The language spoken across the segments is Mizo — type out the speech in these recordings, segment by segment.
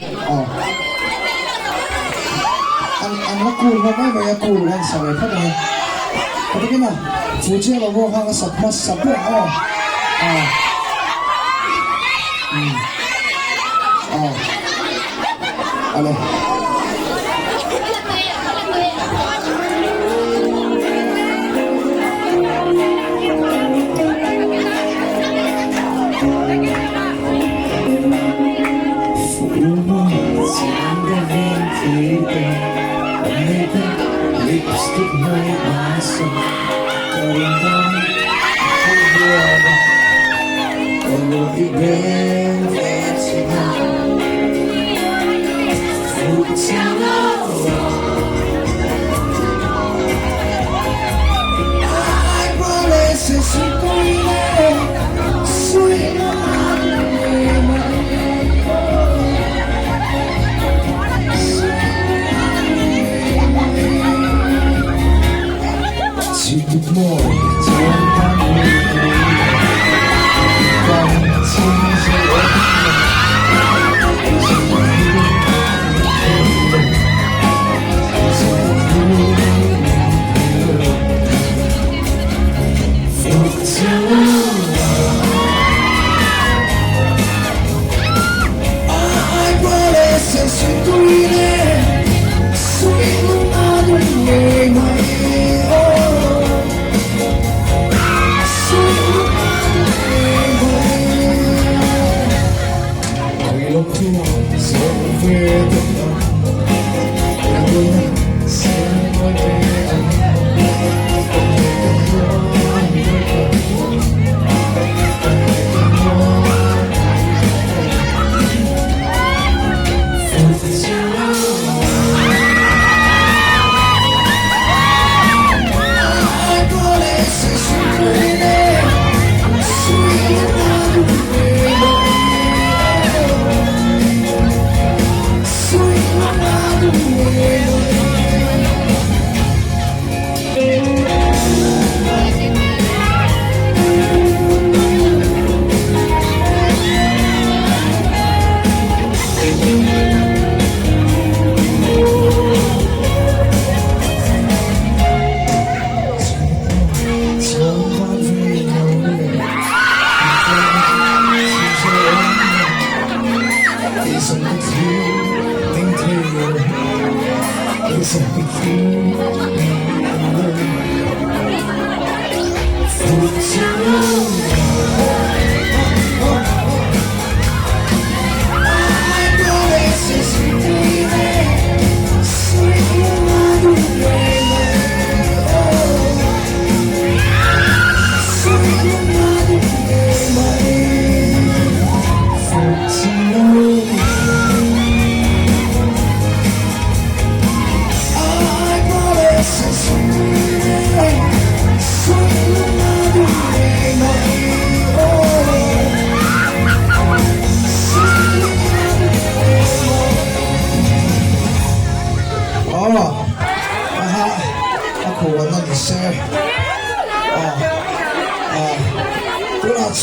Aw. An an la cool hlawm mai mai a, cool khan sa ve phawt ang e. Ka ti kima, Fuji a lo vawk kha ka sak hmasa ber ang aw. Aw. Umm. Aw. Ale.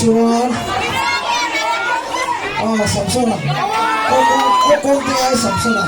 Chuan Samsona, aw kawng te ai Samsona.